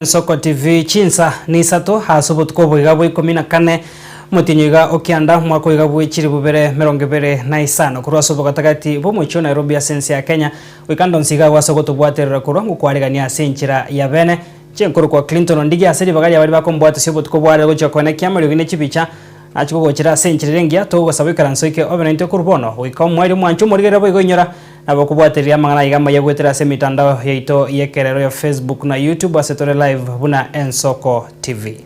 Ensoko TV chinsa nisato ase obotuko oboiga bwa ikomi na kane omotienyi oiga o kianda omwaka oiga bwe chilifu bibere emerongo ebere na isano korwa ase obogatagati bw'omochie o Nairobi ase ense ya Kenya goika ndonsi iga agwo ase ogotobwaterera korwa ngokwaregania ase enchera ya bene inche nkorokwa Clinton Ondigi ase ribaga ria baria bakombwatisia obotuko bwa rero gochia koenekia amariogi ne chibicha Nachia kogochera ase enchera ere engiya, togogosaba oikaranse oike obe naintwe korwa bono goika omoerio omwanche omorigerere boigo inyora, nabo okobwatereria amang'ana aiga amaya goetera ase emitandao yaito y'ekerero ya Facebook na YouTube ase tore live buna Ensoko TV.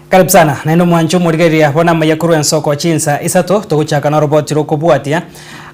Karibu sana naende omwancho omorigereria bono amaya korwa ensoko chinsa isato togochaka noroboti rokobwatia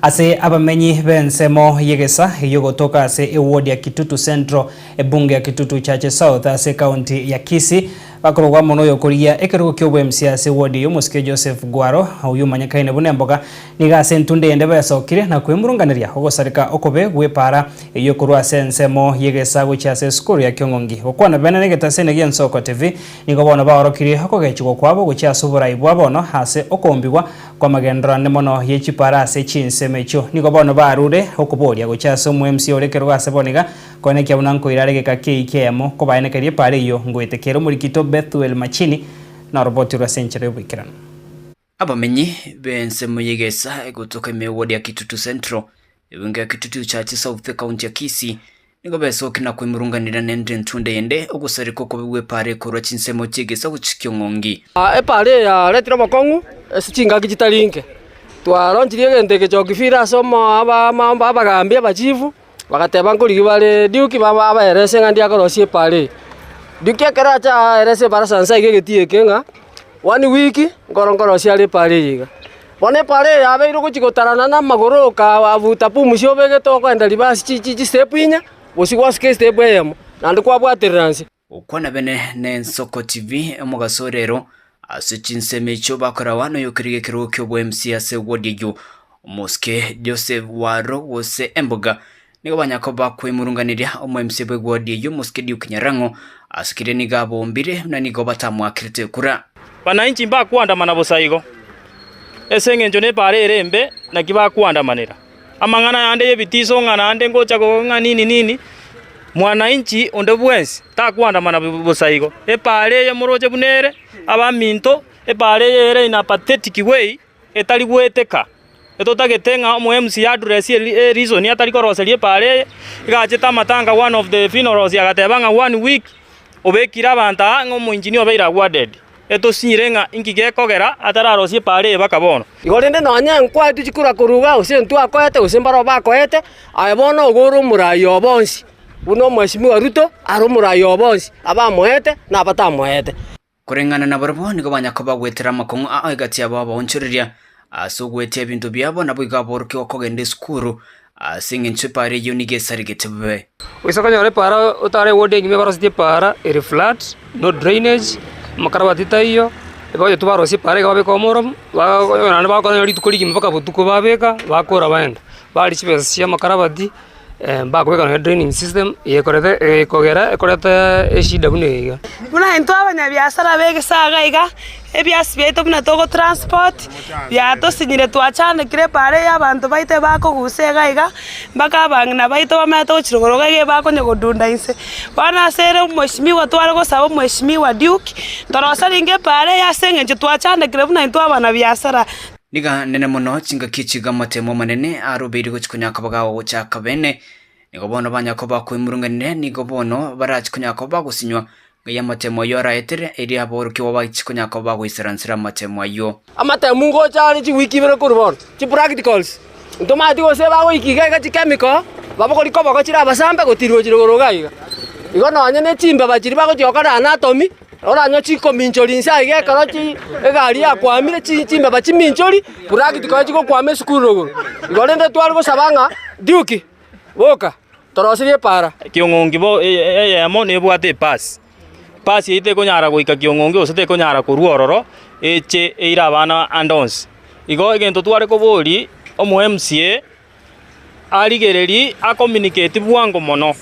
ase abamenyi b'ensemo y'egesa eyio gotoka ase eward ya Kitutu Central Ebunge ya Kitutu Chache South ase ekaunti ya Kisii, bakorogwa amo noyokorigia ekerogo ki'oboMCA ase eward eyio omosike Joseph Gwaro, oyio omanyekaine buna emboga, nigo ase entunda eyende besokire na kwemurunganeria ogosareka okobe gw'epaara eyio korwa ase ensemo y'egesa gochia ase esukuru ya Kiong'ongi. Gokwana bene negetasene gi'Ensoko TV, nigo bono baorokirie okogechigwa kwabo gochia ase oborai bwa bono ase okoombigwa kw'amagenderero ande mono ye chipaara ase chinsemo echio. Nigo bono barure okoboria gochia ase omo-MCA ore ekerogo ase bono iga Koenekia buna nkoira are egeka ki'eiki eyemo kobaenekeria epaara eyio ngoete kera omorikito Bethuel Machini noroboti rwe ase enchera y'oboikeranu. Abamenyi b'ensemo y'egesa egotoka ime y'eward ya Kitutu Central, ebunge ya Kitutu Chache South ekaunti ya Kisii, nigo besokia na koimurunganera nende entunda eyende ogosareka okobe gw'epaara ekorwa chinsemo chi'egesa gochia kiong'ongi. Epaara eye yaretire obokong'u ase chingaki chitari inke. Twaronchirie egento eke Chokifira ase abagambi abachifu. Bagateba nkorigia bare Duke babaerese ng'a ndiye akorosia epaara eye. Duke ekero acha aerese ebarasa nse iga egetii eke ng'a one week nkoro nkorosia are epaara eye iga. Bono epaara eye yabeire ogochia gotarana na amagoro okavuta pumzi obegete okoenda reverse chi chi chistep inye, gose gwasuka estep eyemo, naende kwabwaterera nse. Gokwana bene n'Ensoko TV omogaso rero ase chinsemo echio bakorawa noyokerigia ekerogo ki'obo-MC ase ward eyio omosike Joseph Waro gose Emboga nigo banyakoba kwemurunganeria omo-MC bwe ward eyio omosike Duke Nyarang'o ase keria nigo abombire buna nigo batamoakerete ekura. Wananchi mbakwandamana bosa igo, ase engencho nepaara ere embe naki bakwandamanera. Amang'ana ayande y'ebitiso ng'a naende ngocha ng'a nini nini, mwananchi onde bwensi takwandamana bosa igo. Epaara eye moroche buna ere, abaminto, epaara eye ere in a pathetic way, etari goeteka. Etotagete ng'a omo MC address ereason atari koroseria epaara eye, iga achete amatanga one of the funerals agateba ng'a one week, obekire abanto aa ng'a omoengineer obeire awarded. Etosinyire ng'a inki gekogera atararosie epaara eye baka bono. Igo rende nonya nkwaetwe chikura korwa igaa, gose ntwakoete, gose mbarabwo bakoete, aye bono igo ore omorai o bonsi, buna omweshimiwa Ruto are omorai o bonsi, abamoete na abatamoete. Koreng'ana nabarabwo nigo banyakoba goetera amakong'u ao egati yabo abaonchoreria ase ogoetia ebinto biabo, naboigo aborokigwa kogenda esukuru ase engencho epaara eyio nigo esarigete bobe. Oise konyora epaara otare eward engima ebarosetie epaara ere flat, no drainage, amakarabati taiyo, ebagocha tu barosia epaara iga babeka omoromu, naende bagokora nonya rituko rigima mpaka botuko babeka, bakora baenda. Baria chibesa chia amakarabati, mbakobeka nonya draining system, eyekorete eyekogera ekoreta eshida buna eye iga. Buna intwe abanyabiasara b'egesaga iga, ebiasi biaito buna togo transport, biatosinyire twachandekire epaara eye abanto baito ebakogusa iga iga, mpaka abang'ina baito bamaete gochia rogoro iga iga ebakonya godunda inse. Bono ase ere omweshimiwa tware gosaba omweshimiwa Duke, torosa ringa epaara eye ase eng'encho twachandekire buna intwe abanabiasara. Niga nene mono chingaki echi iga amatemo amanene arobeire gochia konya koba gagochaka bene, nigo bono banya koba koimurunganire, nigo bono barachi konya koba bagosinywa, ng'ai amatemo ayio araetere, erio aborokigwa bachi konya koba bagoisaransera amatemo ayio. Amatemu ngocha are chiwiki ibere korwa bono, chipracticals, ntomanyeti gose bagoika iga iga chikemiko, babogori koboko chire abasambe gotirirwa chire igoro iga iga. Igo nonye ne chimbeba chiria bagochia gokora anatomy, Oranywe chikominchori inse aiga ekero chi egari yakwamire chi chimbeba chiminchori, practical chigokwama esukuru rogoro. Igo rende tware gosaba ng'a Duke, boka. Toroserie epaara. Kiong'ongi bo eyemo nebwate epasi, epasi eyio tekonyara goika kiong'ongi gose tekonyara korwa ororo eche eire abana ande onsi. Igo egento tware koboria omo MCA arigererie acommunicate bwango mono,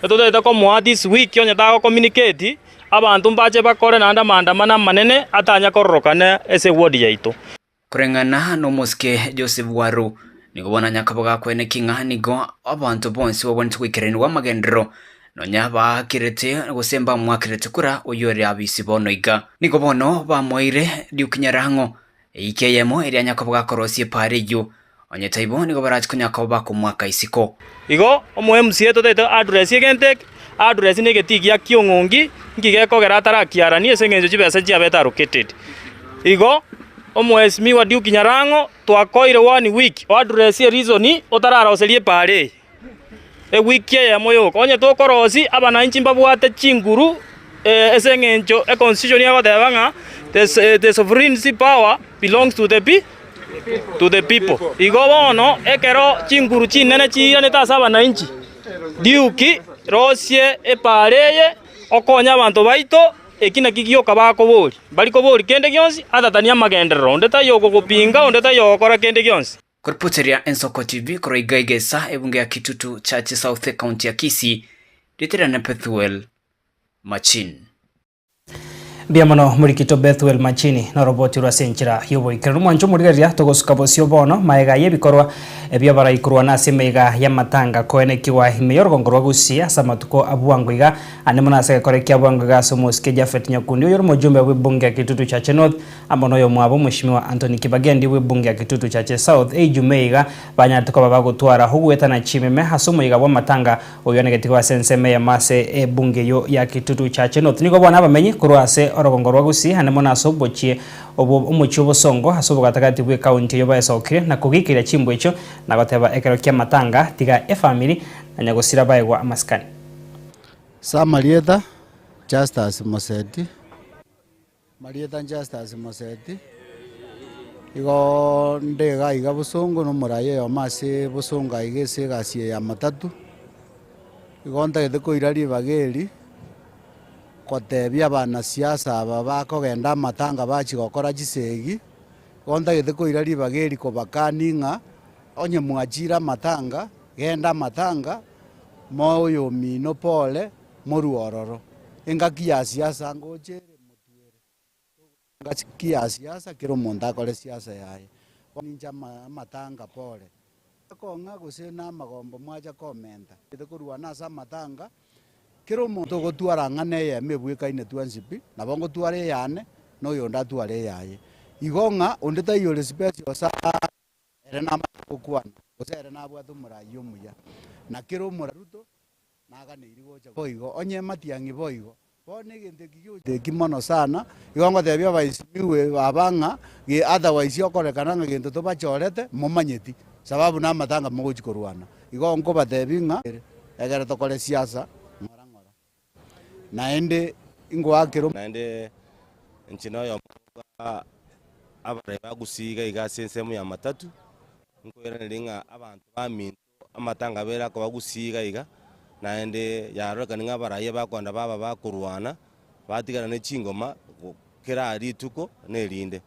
etotagete komoa this week onye tago communicate abanto mbache bakore naende amaandamano amanene atanya kororokana ase eward yaito. Koreng'ana nomosike Joseph Waru, nigo bono Nyakaboga akweneki ng'a nigo abanto bonsi babwenerete goikeranigwa amagenderero nonya baakirete gose mbamwakerete kura oyio ore abisi bono iga. Nigo bono bamoeire Duke Nyarang'o eiki eyemo eria Nyakaboga akorosia epaara eyio, onye taibo nigo barache konya koba bakomoaka isiko. Igo omo MCA totaete address egento eke, address na egetii gia kiong'ongi, nki gekogera atarakiaranie ase eng'encho chibesa chiabete allocated. Igo omheshimiwa Duke Nyarang'o twakoire one week o address ereason otararoseria epaara eye, ewiki eyemo yoka. Onye tokorosia abananchi mbabwate chinguru ase eng'encho econstitution egoteba ng'a the sovereignty power belongs to the pe to the people. Igo bono ekero chinguru chinene chiiranete ase abananchi, Duke rosie epaara eye okonye abanto baito. Eki nakio gioka bakoboria, mbari koboria kende gionsi, atatania amagenderero, onde taiyo okogopinga, onde taiyo ogokora kende gionsi. Koripoteria Ensoko TV korwa iga Igesa, ebunge ya Kitutu Chache South Ekaunti ya Kisii, rietera na Bethuel Machini. Mbuya mono morikito Bethuel Machini noroboti rwa ase enchera y'oboikeranu. Mwanche omorigereria togosuka bosio bono maega y'ebikorwa ebi'abarai korwana ase emeiga y'amatanga koenekigwa ime y'orogongo rwa Gusii ase amatuko a bwango iga Ande mono ase egekore kia bwango iga ase omosike Japhet Nyakundi oyore omojumbe bw'ebunge ya Kitutu Chache North amo noyomwabo Mweshimiwa Anthony Kibagendi bw'ebunge ya Kitutu Chache South eijumaa iga banyarete koba bagotwara ogoetana chimeme ase omoyega bw'amatanga oyio anegetigwe ase ensemo eyemo ase ebunge eyio ya Kitutu Chache North. Nigo bono abamenyi korwa ase orogongo rwa Gusii ande mono ase obochie obwo omochie obosongo ase obogatagati bw'ecounty eyio baesokire na kogikeria chimbwa echio na goteba ekero ki'amatanga tiga efamiri na nyagosira baegwa amasikani. Ase amarieta Justus Moseti, marieta Justus Moseti, igooo nde iga iga bosongo na omoraia oyomo ase bosongo aiga ase egasi eye ya matatu, igo ntagete koira ribaga eri, kotebia abanasiasa aba bakogenda amatanga bachia gokora chisegi, igo ntagete koira ribaga eri kobakani ng'a onye mwachire amatanga, genda amatanga. Moe oyomino pole, morue ororo. Engaki ya siasa ngocha ere motwere. Engaki ya siasa kera omonto akore siasa yaye. Bono inche amatanga pole. Kong'a gose na amagombo mwacha komenta. Korwana ase amatanga, kera omonto ogotwara ang'ana eyemo ebwekaine twensi pi, nabo ngotwara eyane, na oyonde atware eyaye. Igo ng'a onde taiyo ore special sana. Ere namanye gokwana, gose ere nabwate omoraia omuya, na kera omoraruto naganeiri gocha boigo, onye matiang'i boigo. Bono egento eki giocha eki mono sana, igo ngotebia abaisimiwe aba ng'a ge otherwise okorekana ng'a gento tobachorete momanyeti, sababu namatanga mogochi korwana. Igo nkobatebia ng'a egere tokore siasa ng'ora ng'ora. Naende ingoakera. Naende inche noyomo bwa abarai ba Gusii iga iga ase ensemo ya matatu, nkoiraneria ng'a abanto baminto amatanga abere akoba Gusii iga iga, naende yarorekani ng'a abarai abakwenda baba bakorwana, batigana ne chingoma kera rituko na erinde.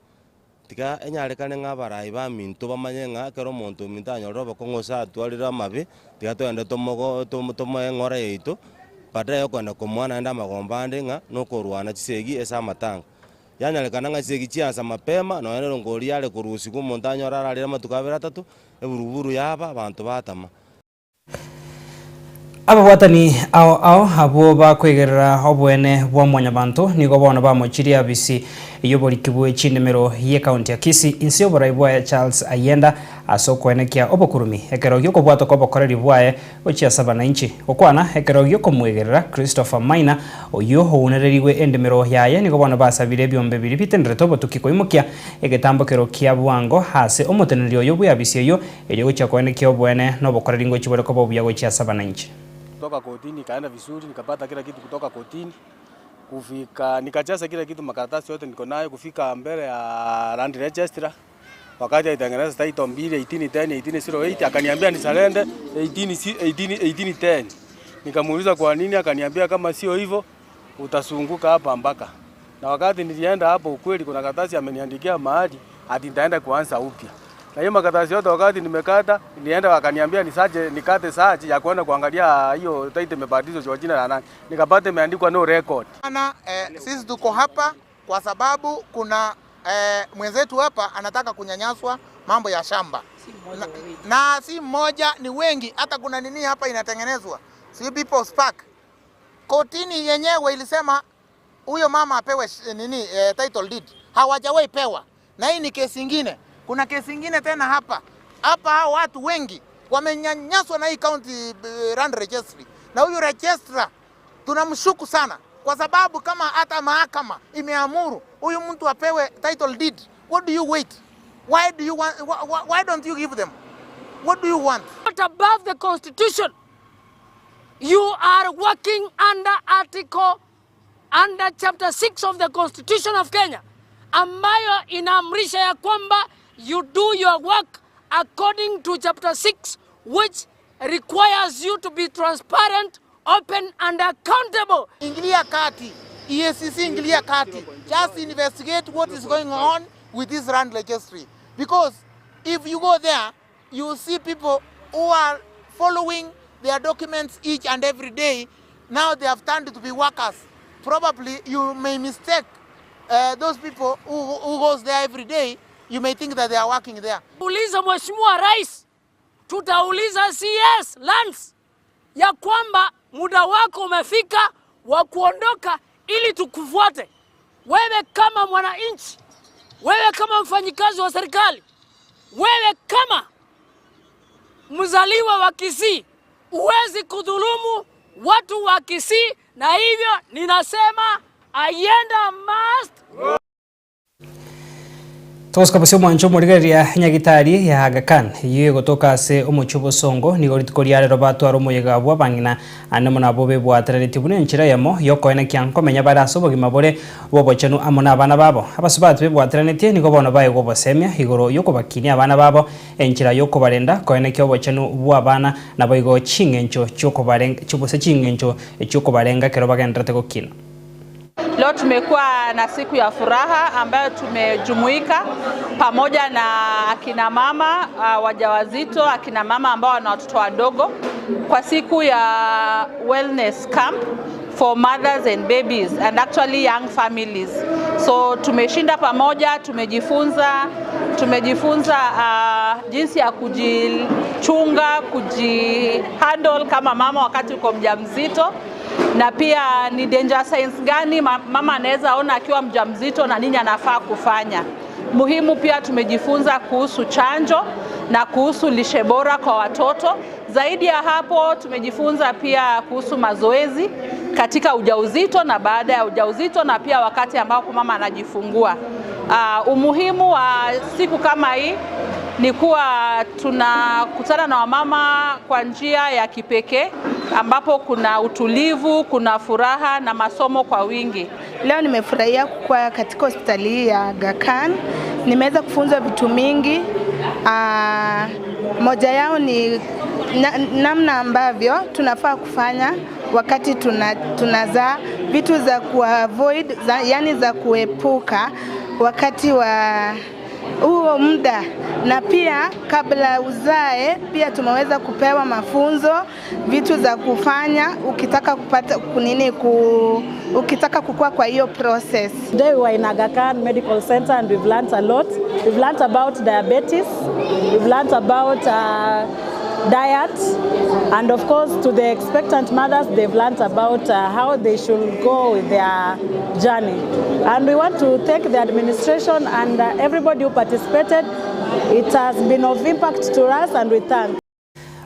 Tiga enyarekane ng'a abarai baminto bamanye ng'a ekero omonto ominto anyorire obokong'u gose atwarire amabe, tiga togende tomogo tomoe eng'ora yaito, badala ya okogenda komoa naende amagombo ande ng'a nokorwana chisegi ase amatanga. Yanyarekana ng'a chisegi chiansa mapema, nonya nere onkoria are korusigwa omonto anyore ararire amatuko abere atato, eburuburu yaba, abanto batama. Ababwatani ao ao abwo bakoigerera oboene bwa mwanyabanto nigo bono bamochirie abisi y'oboriki bwe chindemero y'ekaunti ya Kisii inse y'oborai bwaye Charles Ayenda ase okoenekia obokurumi ekero gi'okobwatwa kw'obokoreri bwaye gochia ase abanainchi. Gokwana ekero gi'okomoigerera Christopher Maina oyio ounererigwe endemero yaye nigo bono basabire ebiombe biria bitenderete obotuki koimokia egetambokero kia bwango ase omoteneneri oyo bw'eabisi eyio Erio gochia koenekia oboene na obokoreri ngochia bore koba obuya gochia ase abananchi. Kutoka kotini ikaenda vizuri nikapata kila kitu kutoka kotini kufika nikajaza kila kitu makaratasi yote niko nayo kufika mbele ya land registrar. Wakati alitengeneza title mbili 1810 1808 akaniambia nisurrender 18 18 1810. Nikamuuliza kwa nini, akaniambia kama sio hivyo utasunguka hapa mpaka. Na wakati nilienda hapo, ukweli kuna karatasi ameniandikia mahali ati nitaenda kuanza upya. Na hiyo makaratasi yote wakati nimekata, nilienda wakaniambia nisaje nikate search ya kwenda kuangalia hiyo title imebadilishwa kwa jina la nani. Nikapata imeandikwa no record. Ana, sisi tuko hapa kwa sababu kuna mwenzetu hapa anataka kunyanyaswa mambo ya shamba na si mmoja, ni wengi. Hata kuna nini hapa inatengenezwa, si People's Park. Kotini yenyewe ilisema huyo mama apewe nini title deed, hawajawahi pewa. Na hii ni kesi ingine. Kuna kesi ingine tena hapa hapa, hao watu wengi wamenyanyaswa na hii county land registry, na huyu registrar tunamshuku sana kwa sababu kama hata mahakama imeamuru huyu mtu apewe title deed, what do you wait? Why do you want, why don't you give them? What do you want? Not above the constitution. You are working under article, under chapter 6 of the Constitution of Kenya, ambayo inaamrisha ya kwamba you do your work according to chapter 6 which requires you to be transparent, open and accountable. Ingilia kati, EACC ingilia kati. Just investigate what is going on with this land registry. Because if you go there, you see people who are following their documents each and every day. Now they have turned to be workers. Probably you may mistake those people who goes there every day. You may think that they are working there. Uliza Mheshimiwa Rais, tutauliza CS Lands ya kwamba muda wako umefika wa kuondoka ili tukufuate. Wewe kama mwananchi, wewe kama mfanyikazi wa serikali, wewe kama mzaliwa wa Kisii, huwezi kudhulumu watu wa Kisii, na hivyo ninasema Ayienda must go. Togosuka bosio omwancho omorigereria nyagitari ya Aga Khan eyio egotoka ase omochie obosongo nigo rituko ria rero batwara omoyega bwa abang'ina ande mono abwo bebwatereretie buna enchera eyemo ya okoenekia nkomenya bare ase obogima bore bwa obochenu amo na abana babo. Abasubati bebwaterenetie nigo bono baegwa obosemia igoro ya okobakinia abana babo enchera ya okobarenda koenekia obochenu bwa abana nabo igo ching'encho chiokobarenga gose ching'encho chiokobarenga ekero bagenderete gokina. Leo tumekuwa na siku ya furaha ambayo tumejumuika pamoja na akina mama wajawazito, akina mama ambao wana watoto wadogo kwa siku ya wellness camp for mothers and babies and actually young families. So tumeshinda pamoja, tumejifunza jinsi ya kujichunga, kujihandle kama mama wakati uko mjamzito, na pia ni danger signs gani mama anaweza ona akiwa mjamzito na nini anafaa kufanya. Muhimu pia tumejifunza kuhusu chanjo na kuhusu lishe bora kwa watoto. Zaidi ya hapo tumejifunza pia kuhusu mazoezi katika ujauzito na baada ya ujauzito na pia wakati ambapo mama anajifungua. Umuhimu wa siku kama hii ni kuwa tunakutana na wamama kwa njia ya kipekee ambapo kuna utulivu, kuna furaha na masomo kwa wingi. Leo nimefurahia kuwa katika hospitali hii ya Aga Khan. Nimeweza kufunzwa vitu mingi. Moja yao ni namna ambavyo tunafaa kufanya wakati tunazaa, vitu za kuavoid, za, yani za kuepuka wakati wa huo muda, na pia kabla uzae pia tumeweza kupewa mafunzo vitu za kufanya ukitaka kupata kunini ku, ukitaka kukua kwa hiyo process. Today we were in Aga Khan Medical Center and we've learned a lot. We've learned about diabetes, we've learned about diet, and of course to the expectant mothers, they've learned about how they should go with their journey. And we want to thank the administration and everybody who participated. It has been of impact to us and we thank.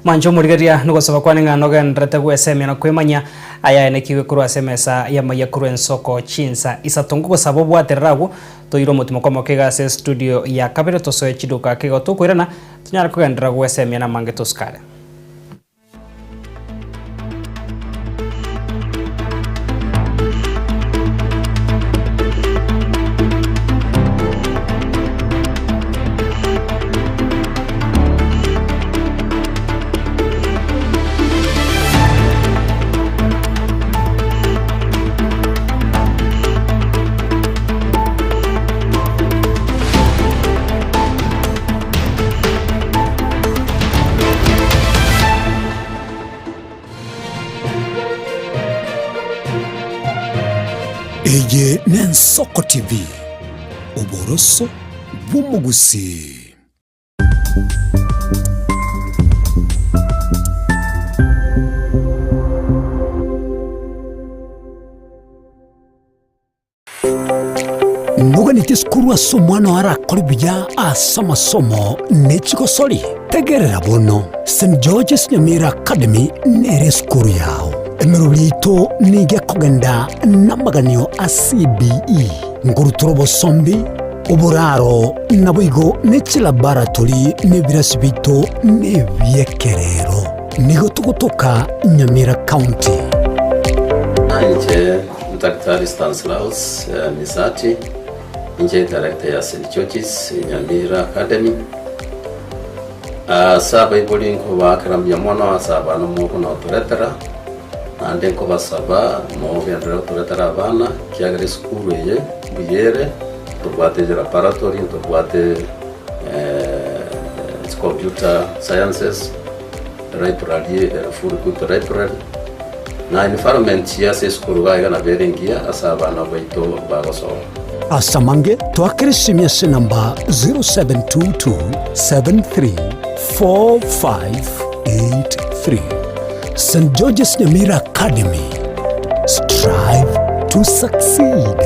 Mwancho omorigereria nogosaba kwane ng'a nogenderete gwesemia na kwemanya ayaenekiwe korwa ase emesa ya maiya korwa ensoko chinsa isato ngogosaba obwaterera abwo toire omotimo kwamo iga ase studio ya kabere tosoe chiduka ake igo tokoirana tonyare kogenderera gwesemia na amange tosukare. Eye n'Ensoko TV, oboroso bw'omogusii. Noganeti esukuru ase omwana oo arakore buya ase amasomo ne chigosori? Tegerera bono, St. George's Nyamira Academy nere esukuru yao. Emeroberi yaito nigo ekogenda namaganio a CBE, nkorutora obosombi, oboraro, naboigo ne chilaboratory na ebirasi biaito nebiekerero. Nigo togotoka Nyamira County. Inche Daktari Stanislaus Misati, inche director ya St George's Nyamira Academy. Ase abaibori nkobaakera mbuya mono ase abana mokona gotoretera, naende nkobasaba mogenderere gotoretera abana, ekiagera esukuru eye mbuya ere, ntobwate laboratory, ntobwate computer sciences, library ere full good library, na environment ase esukuru iga iga nabo ere engiya ase abana baito bagosoma. Ase amange toakere esimi ase enamba 0722734583. St George's Nyamira Academy, strive to succeed.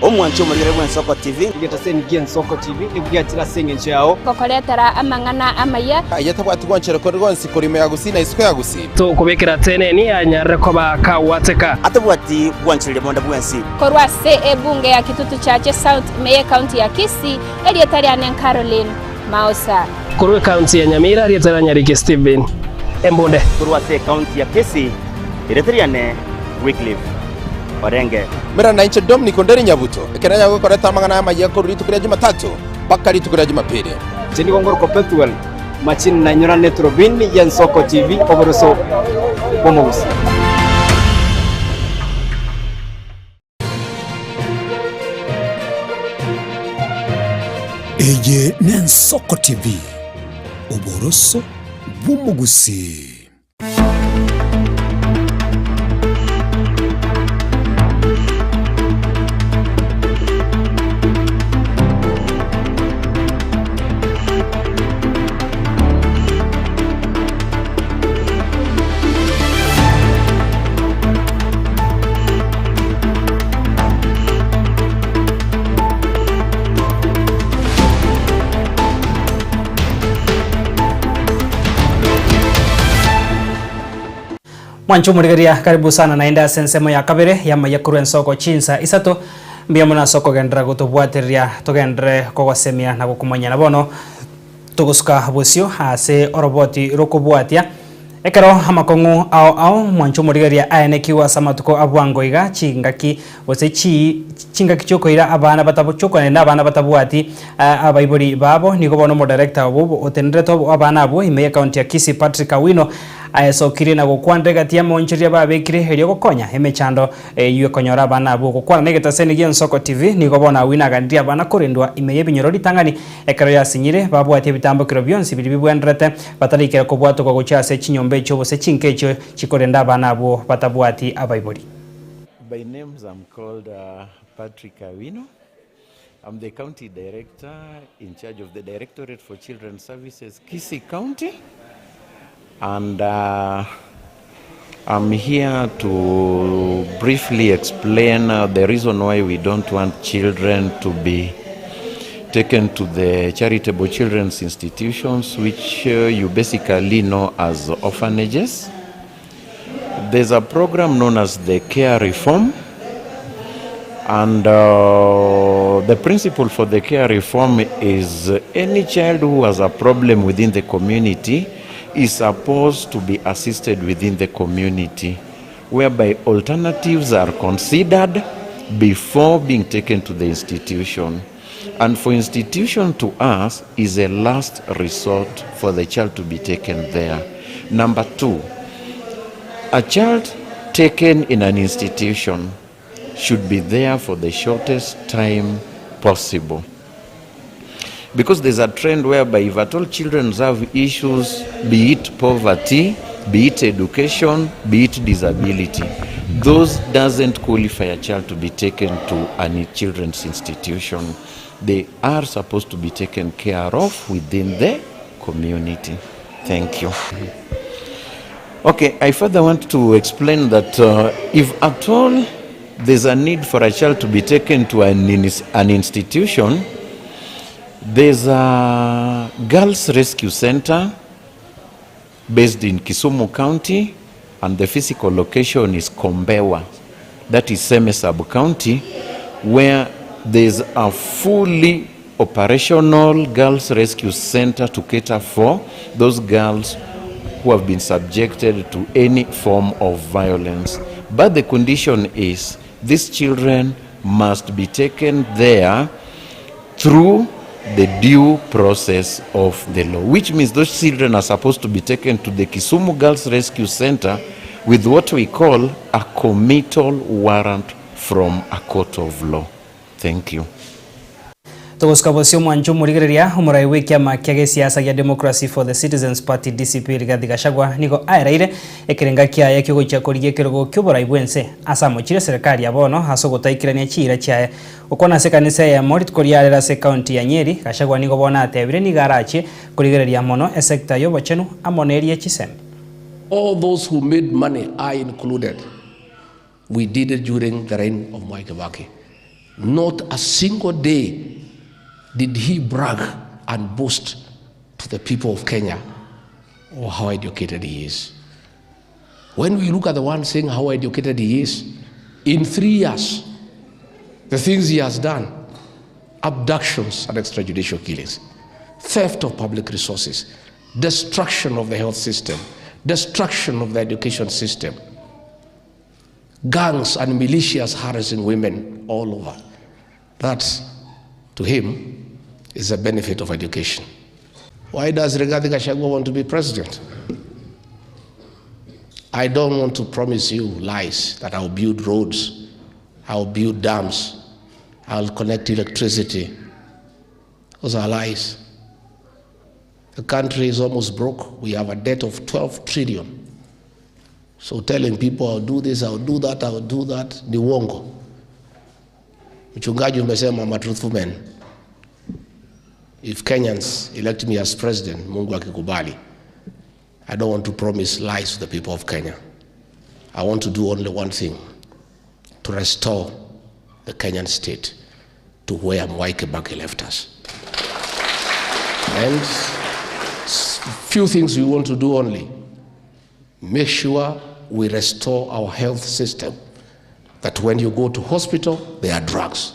Omwanchi omorigere bw'Ensoko TV. Egetaseni gi'Ensoko TV nigo giachire ase engencho yao. Gokoretera amang'ana amaya. Aye tabwati gwanchera kore gwonsi korwa ime ya Gusii na isiko ya Gusii. Tokobekera teneni anyarire koba kagwateka. Atabwati gwanchereria bonde bwensi. Korwa ase ebunge ya Kitutu Chache South ime y'Ecounty ya Kisii, erieta riane Caroline Maosa. Korwa ecounty ya Nyamira, erieta ria Nyariki Stephen Embunde. Korwa ase ecounty ya Kisii, erieta riane Wycliffe Orenge. Mera nainche Dominic Onderi Nyabuto, ekero nanyare gokoreta amang'ana amayia korwa rituko ria Jumatatu mpaka rituko ria Jumapili. Inche nigo ngorokwa Pethuel Machini nainyorane Turubini y'Ensoko TV oboroso bw'omogusii. Eye n'Ensoko TV, oboroso bw'omogusii. Mwanche omorigereria karibu sana naende ase ensemo ya kabere y'amaiya korwa ensoko chinsa isato mbuya mono ase okogenderera gotobwatereria togenderere kogosemia na gokomanya na bono Togosuka bosio ase oroboti rw'okobwatia, ekero amakong'u ao ao mwanche omorigereria aenekigwe ase amatuko a bwango iga, chingaki gose chi chingaki chiokoira abana batabo chiokoenda abana batabwati abaibori babo. Nigo bono omodirector obo otenerete abana abwo ime y'ecounty ya Kisii Patrick Awino aesokirie na gokwanera egati y'amaonchoreria babekire erio gokonya emechando Eyio ekonyora abana abwo gokwana negetaseni gi'Ensoko TV, nigo bono Awino aganirie abana korendwa ime y'ebinyoro ritang'ani ekero yasinyire, babwatie ebitambokero bionsi biria bibwenderete, bataraikera kobwatokwa gochia ase chinyomba echio gose chinka echio chikorenda abana abwo batabwati abaibori. By names I'm called Patrick Awino. I'm the county director in charge of the Directorate for Children's Services, Kisii County. And uh, I'm here to briefly explain uh, the reason why we don't want children to be taken to the charitable children's institutions, which uh, you basically know as orphanages. There's a program known as the Care Reform, and uh, the principle for the care reform is any child who has a problem within the community is supposed to be assisted within the community, whereby alternatives are considered before being taken to the institution. And for institution to us is a last resort for the child to be taken there. Number two, a child taken in an institution should be there for the shortest time possible. Because there's a trend whereby if at all children have issues, be it poverty, be it education, be it disability, those doesn't qualify a child to be taken to an children's institution. They are supposed to be taken care of within the community. Thank you. Okay, I further want to explain that uh, if at all there's a need for a child to be taken to an, an institution, there's a girls rescue center based in Kisumu County, and the physical location is Kombewa, that is Seme sub-county, where there's a fully operational girls rescue center to cater for those girls who have been subjected to any form of violence. But the condition is these children must be taken there through the due process of the law, which means those children are supposed to be taken to the Kisumu Girls Rescue Center with what we call a committal warrant from a court of law. Thank you. Togosuka bosio omwancho omorigereria, omorai bw'ekiama kia gesiasa gia Democracy for the Citizens Party, DCP, Rigathi Gachagua nigo aereire ekerenga kiaye kiogochia korigia ekerogo ki'oborai bw'ense ase amochire eserekari ya bono ase ogotaikerania chiira chiaye. Gokwana ase ekanisa eyemo rituko riarero ase ekaunti ya Nyeri, Gachagua nigo bono atebire nigo arachie korigereria mono esecta y'obochenu amo neria chisemi. All those who made money are included. We did it during the reign of Mwai Kibaki. Not a single day did he brag and boast to the people of Kenya or how educated he is. When we look at the one saying how educated he is, in three years, the things he has done abductions and extrajudicial killings, theft of public resources, destruction of the health system, destruction of the education system, gangs and militias harassing women all over. That, to him, is a benefit of education. Why does Rigathi Gachagua want to be president? I don't want to promise you lies that I'll build roads, I'll build dams, I'll connect electricity. Those are lies. The country is almost broke. We have a debt of 12 trillion. So telling people I'll do this, I'll do that, I'll do that ni uongo. Mchungaji umesema I'm a truthful man. If Kenyans elect me as president, Mungu akikubali, I don't want to promise lies to the people of Kenya. I want to do only one thing, to restore the Kenyan state to where Mwai Kibaki left us. And few things we want to do only. Make sure we restore our health system, that when you go to hospital, there are drugs.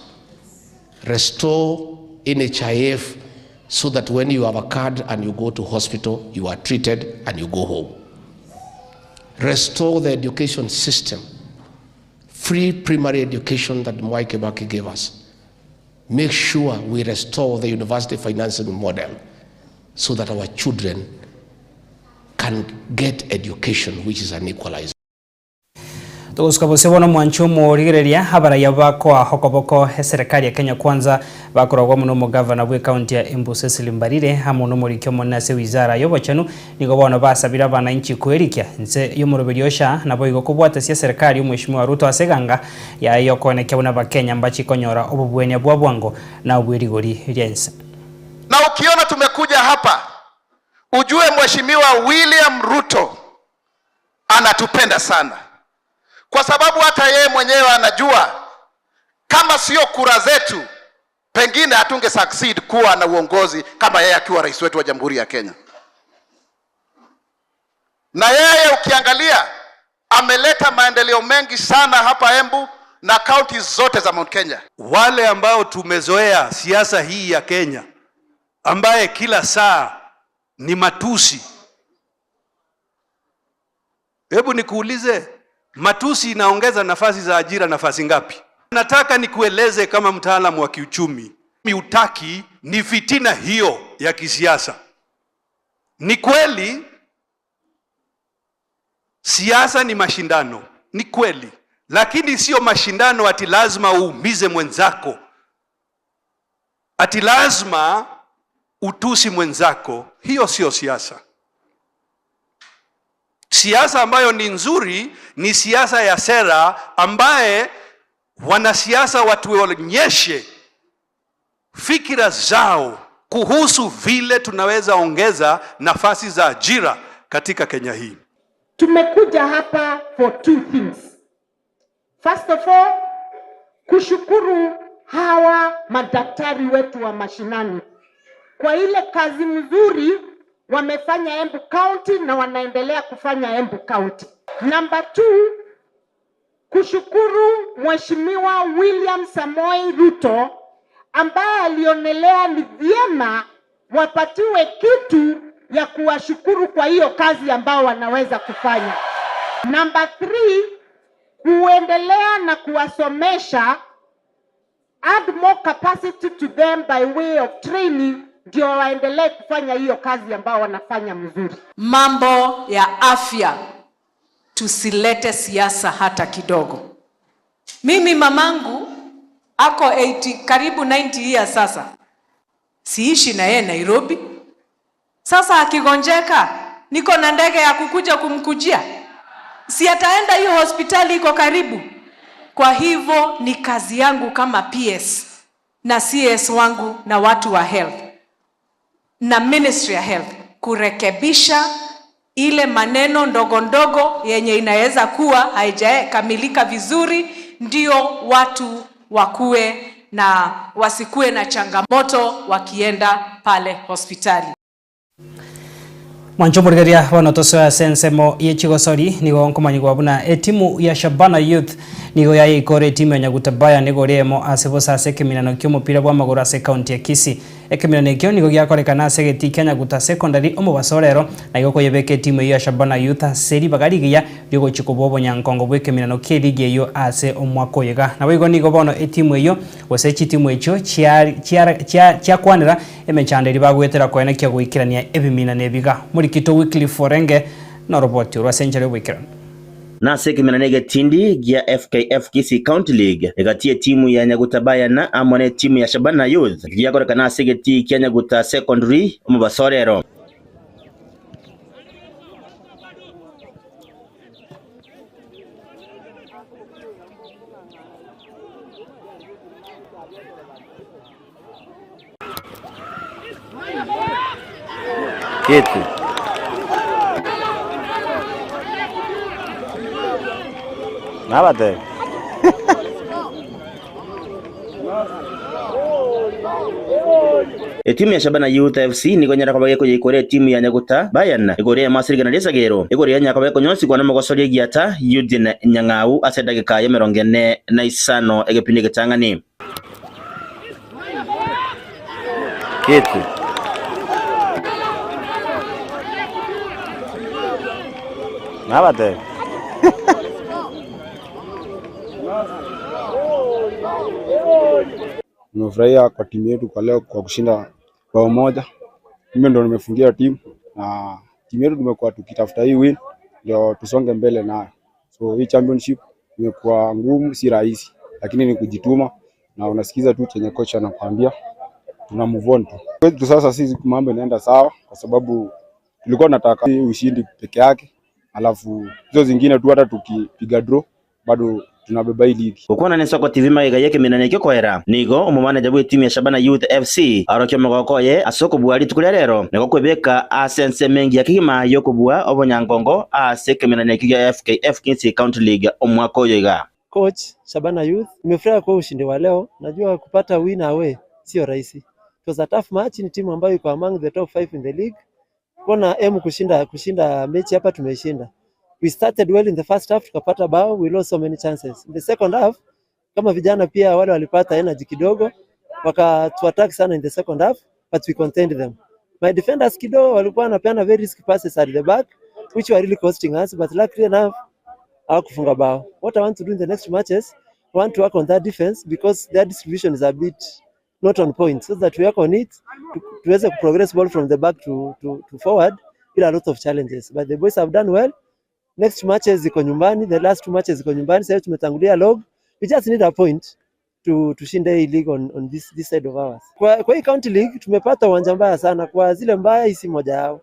Restore NHIF so that when you have a card and you go to hospital, you are treated and you go home. Restore the education system, free primary education that Mwai Kibaki gave us. Make sure we restore the university financing model so that our children can get education, which is an equalizer. Togosuka bosio bono mwanche omorigereria abaraiya bakoa okoboko eserekari ya Kenya Kwanza bakoragwa amo nomogavana bwe county ya Embu Cecily Mbarire amo nomoriki omonene ase wizara yobochenu nigo bono basabire abananchi koerikia inse yomoroberi o SHA naboigo kobwatesia eserekari omweshimiwa Ruto ase eganga yaye yokoenekia buna abakenya mbachi konyora obobuenia bwa bwango na obwerigori ria inse. Na ukiona tumekuja hapa ujue Mheshimiwa William Ruto anatupenda sana, kwa sababu hata yeye mwenyewe anajua kama sio kura zetu pengine hatunge succeed kuwa na uongozi kama yeye akiwa rais wetu wa Jamhuri ya Kenya. Na yeye ukiangalia ameleta maendeleo mengi sana hapa Embu na kaunti zote za Mount Kenya. Wale ambao tumezoea siasa hii ya Kenya ambaye kila saa ni matusi. Hebu nikuulize, matusi inaongeza nafasi za ajira nafasi ngapi? Nataka nikueleze kama mtaalamu wa kiuchumi, utaki ni fitina hiyo ya kisiasa. Ni kweli siasa ni mashindano, ni kweli, lakini sio mashindano ati lazima uumize mwenzako, ati lazima utusi mwenzako, hiyo sio siasa. Siasa ambayo ni nzuri ni siasa ya sera ambaye wanasiasa watuonyeshe fikira zao kuhusu vile tunaweza ongeza nafasi za ajira katika Kenya hii. Tumekuja hapa for two things. First of all, kushukuru hawa madaktari wetu wa mashinani kwa ile kazi mzuri wamefanya Embu County na wanaendelea kufanya Embu County. Number two, kushukuru Mheshimiwa William Samoei Ruto ambaye alionelea ni vyema wapatiwe kitu ya kuwashukuru kwa hiyo kazi ambao wanaweza kufanya. Number three, kuendelea na kuwasomesha, add more capacity to them by way of training, ndio waendelee kufanya hiyo kazi ambao wanafanya mzuri. Mambo ya afya tusilete siasa hata kidogo. Mimi mamangu ako 80, karibu 90 years sasa, siishi na yeye Nairobi. Sasa akigonjeka, niko na ndege ya kukuja kumkujia, si ataenda hiyo hospitali iko karibu. Kwa hivyo ni kazi yangu kama PS na CS wangu na watu wa health na Ministry ya Health kurekebisha ile maneno ndogo ndogo yenye inaweza kuwa haijakamilika vizuri, ndio watu wakue na wasikue na changamoto wakienda pale hospitali. Mwancho omorigereria bono tosoe ase ensemo ye chigosori nigo nkomanyigwa buna etimu ya Shabana Youth nigo yayeikora etimu ya Nyaguta Bayern igoro eyemo ase bosa ase ekeminano kia omopira bwa amagoro ase ekaunti ya Kisii. Ekeminano ekio nigo giakorekana ase egetii kia Nyaguta Secondary omobaso orero na igo koyebeka etimu eyio ya Shabana Youth ase ribaga rigiya riogochia kobua obonyankongo bwa ekeminano kia eligi eyio ase omwaka oyo iga. Naboigo nigo bono etimu eyio gose chitimu echio chiakwanera emechando eria bagoetera koenekia goikerania ebiminano ebi iga. Morikito Wycliffe Orenge noroboti orwo ase enchera y'oboikeranu. Nase ekeminano egetindi gia FKF Kisii County League, egati y'etimu ya Nyaguta Bayern amo netimu ya Shabana Youth rigiakorekana ase egetii kia Nyaguta Secondary omobaso orero. Kiti. Nabatebia. Etimu ya Shabana Youth FC nigo enyara koba gekoyeikora etimu ya Nyaguta Bayern igoro eyemo ase rigena ri'esagero igoro yanyara koba ekonyonsigwa nomogosori egiata Eugene Nyang'au ase edageka y'emerongo ene na isano egepindi egetang'ani. Kiti. Nabatebia. Nimefurahia kwa timu yetu kwa leo kwa kushinda bao moja. Mimi ndo nimefungia timu na timu yetu tumekuwa tukitafuta hii win ndio tusonge mbele nayo. So hii championship imekuwa ngumu, si rahisi, lakini ni kujituma na unasikiza tu chenye kocha anakuambia, tuna move on tu. Kwetu sasa sisi mambo inaenda sawa kwa sababu tulikuwa tunataka ushindi peke yake, alafu hizo zingine tu hata tukipiga draw bado tunabeba hii ligi. Gokwana n'Ensoko TV magega y'ekeminano ekio koera nigo omomaneja bw'etimu ya Shabana Youth FC aorokia omogoko oye ase okobua rituko ria rero nigo kwebeka ase ensemo engiya kegima y'okobua obonyangongo ase ekeminano ekio gia FKF Kisii County League omwaka oyo iga. Coach Shabana Youth, nimefurahi kwa ushindi wa leo. Najua kupata win away sio rahisi. It was a tough match, ni timu ambayo iko among the top 5 in the league. Kona aim kushinda mechi hapa tumeishinda. We started well in the first half, tukapata bao, we lost so many chances. In the second half, kama vijana pia wale walipata energy kidogo, wakatuattack sana in the second half, but we contained them. My defenders kidogo walikuwa wanapeana very risky passes at the back, which were really costing us, but luckily enough hawakufunga bao. What I want to do in the next matches, I want to work on that defense because their distribution is a bit not on point, so that we work on it tuweze kuprogress ball from the back to forward bila a lot of challenges, but the boys have done well. Next matches ziko nyumbani, the last two matches ziko nyumbani. Sasa tumetangulia log, we just need a point to tushinde hii league on this side of ours. Kwa hii county league tumepata uwanja mbaya sana, kwa zile mbaya hii si moja yao.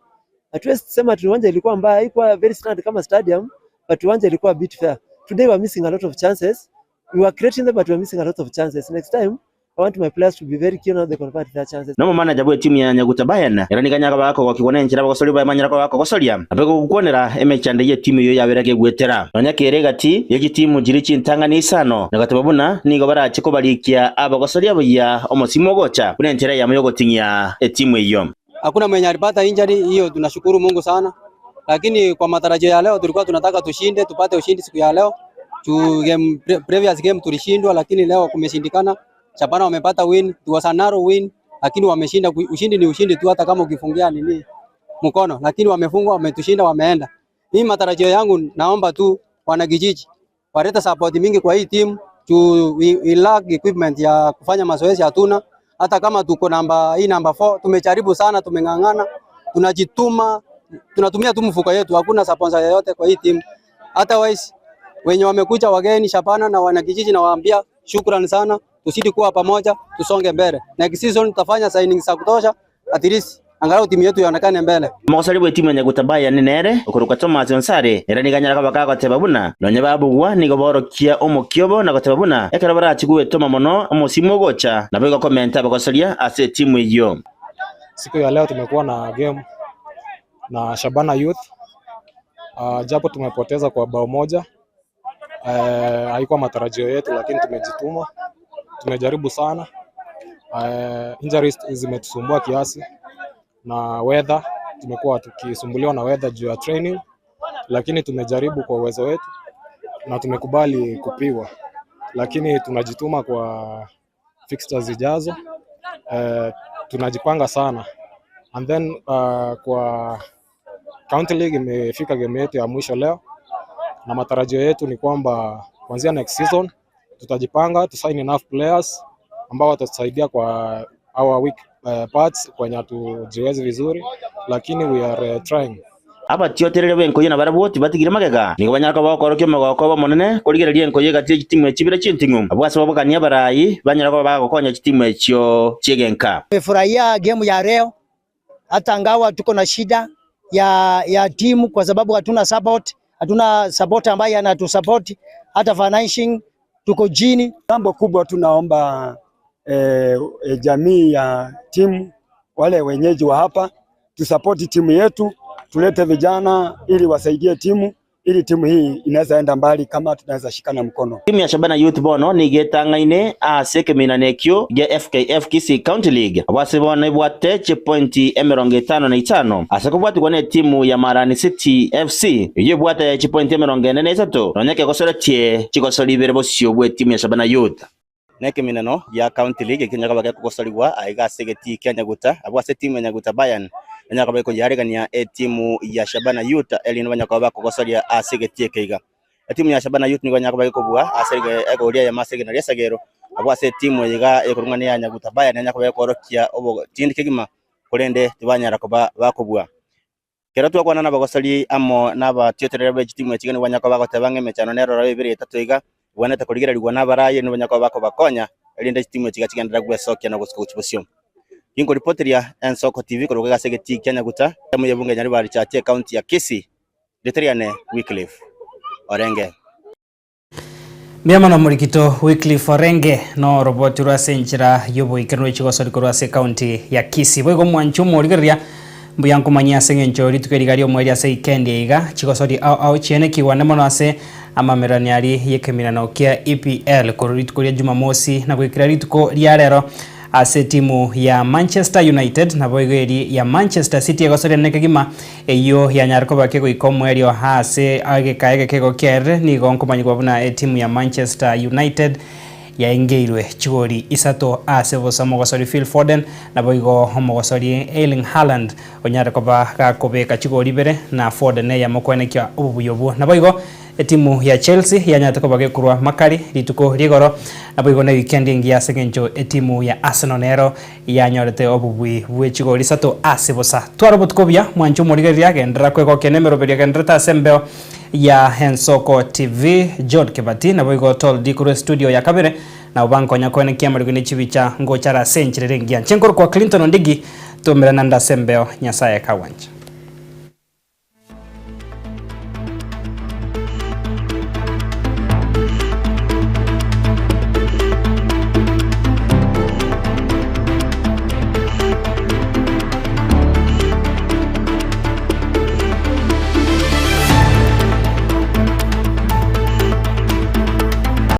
Hatuwezi sema ati uwanja ilikuwa mbaya, haikuwa very standard kama stadium, but uwanja ilikuwa a bit fair. Today we are missing a lot of chances. We were creating them but we are missing a lot of chances. Next time I want my players to be very keen on how they convert their chances. Nomomaneja bw'etimu ya Nyaguta Bayern ere nigo anyare koba gakogokigwa nenchera abagosoria baye banyare koba bakogosoria naboigo gokwanera emechando y'etimu eyio yabere kegwetera. Nonya kere egati ye chitimu chiria chintang'ani isano na goteba buna nigo barache kobarikia abagosoria buya omosimo ogocha buna enchera eyemo y'ogoting'ia etimu eyio. Hakuna mwenye alipata injury hiyo, tunashukuru Mungu sana, lakini kwa matarajio ya leo tulikuwa tunataka tushinde, tupate ushindi siku ya leo. Juu game, previous game tulishindwa, lakini leo kumeshindikana. Shabana wamepata win, it was a narrow win, lakini wameshinda. Ushindi ni ushindi tu, hata kama ukifungia nini mkono, lakini wamefungwa, wametushinda, wameenda. Mimi matarajio yangu naomba tu wanakijiji walete support mingi kwa hii team juu we lack equipment ya kufanya mazoezi hatuna. Hata kama tuko namba hii namba 4 tumejaribu sana, tumeng'ang'ana, tunajituma, tunatumia tu mfuko yetu, hakuna sponsor yoyote kwa hii team. Otherwise wenye wamekuja wageni Shabana na wanakijiji nawaambia shukrani sana, tuzidi kuwa pamoja, tusonge mbele. Next season tutafanya signing za kutosha, at least angalau timu yetu ionekane mbele. Omogosori bw'etimu ya Nyaguta Bayern nere okorokwa Thomas Onsare ere nigo anyare koba kagoteba buna nonya babugwa nigo borokia omokia obo na goteba buna ekero barachie gwetoma mono omosimo ogocha naboigo komenta abagosoria ase etimu eyio. Siku ya leo tumekuwa na game na Shabana Youth. Japo tumepoteza kwa bao moja. Haikuwa matarajio yetu, lakini tumejituma, tumejaribu sana. Injuries zimetusumbua kiasi na weather, tumekuwa tukisumbuliwa na weather juu ya training, lakini tumejaribu kwa uwezo wetu na tumekubali kupigwa, lakini tunajituma kwa fixtures zijazo. Tunajipanga sana and then kwa County League imefika game yetu ya mwisho leo, na matarajio yetu ni kwamba kuanzia next season tutajipanga tu sign enough players ambao watatusaidia kwa our weak parts kwenye hatujiwezi vizuri, lakini we are trying. Abatiotereri b'enkoyo nabarabwo tibatigire magega, nigo banyare koba bagokorokia omogoko obo omonene korigereria enkoyo egati ye chitimu echi bire chinting'u. Abwo ase babokanie abarai banyare koba bagokonya chitimu echio chi'egenka. Tumefurahia game ya leo hata ngawa tuko na shida ya timu kwa sababu hatuna support, hatuna support ambaye anatusupport hata financing tuko chini. Jambo kubwa tunaomba jamii ya timu wale wenyeji wa hapa tusapoti timu yetu, tulete vijana ili wasaidie timu ili timu hii inaweza enda mbali kama tunaweza shikana mkono. Timu ya Shabana Youth bono nigetang'aine ase ekeminano ekio gia FKF Kisii County League. Abase bono ebwate chipointi emerongo etano na itano ase kobwatigwa ne timu ya Marani City FC eyio ebwate chipointi emerongo ene na isato nonya kegosoretie chigosori ibere bosio bwe timu ya Shabana Youth. Nekeminano ya County League ekinya kaba gekogosoriwa aiga ase egetii kia Nyaguta abwo ase timu ya Nyaguta Bayern banyaka bakoyarigania etimu ya Shabana Youth erinde banyaka bakogosoria ase egetii eke iga. Etimu ya Shabana Youth nigo banyaka bagekobua ase egoria ya masege na riesagero abwo ase etimu iga ekorung'ania ya Nyaguta Bayern banyaka bagekorokia obo tindi kegima korende tibanyara koba bakobua. Kero twakwana n'abagosori amo n'abatioterere be chitimu echi nigo banyaka bagoteba ng'a emechano nerora ebere etato iga bwanete korigererigwa n'abarayi nigo banyaka bakobakonya erinde chitimu echi chigenderera gwesokia na gosika gochia bosio. Ginkoripoteria Ensoko TV koruga ase egetii kia Nyaguta, emo y'ebunge Nyaribari Chache county ya Kisii, Riteriane Wycliffe Orenge. Mbiamano Murikito Wycliffe Orenge no roboti rwa ase enchera y'oboikeranu echigosori korwa ase county ya Kisii. Boigo mwanche omorigereria mbuya nkomanyia ase eng'encho rituko eriga ri'omoerio ase weekend iga chigosori ao ao chiene kigwane mono ase amamerani ari y'ekeminano kia EPL korwa rituko ria Jumamosi na goikera rituko ria rero ase timu ya Manchester United naboigo eri ya Manchester City egosoria nekegima eyio yanyare koba kegoika omoerio ase egeka egekego kiaerire nigo nkomanyigwa buna etimu ya Manchester United yaengeirwe chigori isato ase bosa omogosori Phil Foden naboigo omogosori Erling Haaland onyare koba gakobeka chigori ibere na Foden eyamokwenekia obobuya obwo naboigo etimu ya Chelsea yanyarete koba gekorwa makari rituko rigoro naboigo na weekend engiya ase eng'encho etimu ya Arsenal nero yanyorete obobui bwe chigori isato ase bosa. Twara obotuko buya mwanche omorigereria agenderera kwegokia na emeroberio agendererete ase embeo ya Ensoko TV John Kibati naboigo Toldi korwa studio ya kabere nabo bankonya koenekia amariko ne chibicha ngochara ase enchera ere engiya. Nche nkorokwa Clinton Ondigi tumerana nde ase embeo Nyasaye kagwancha.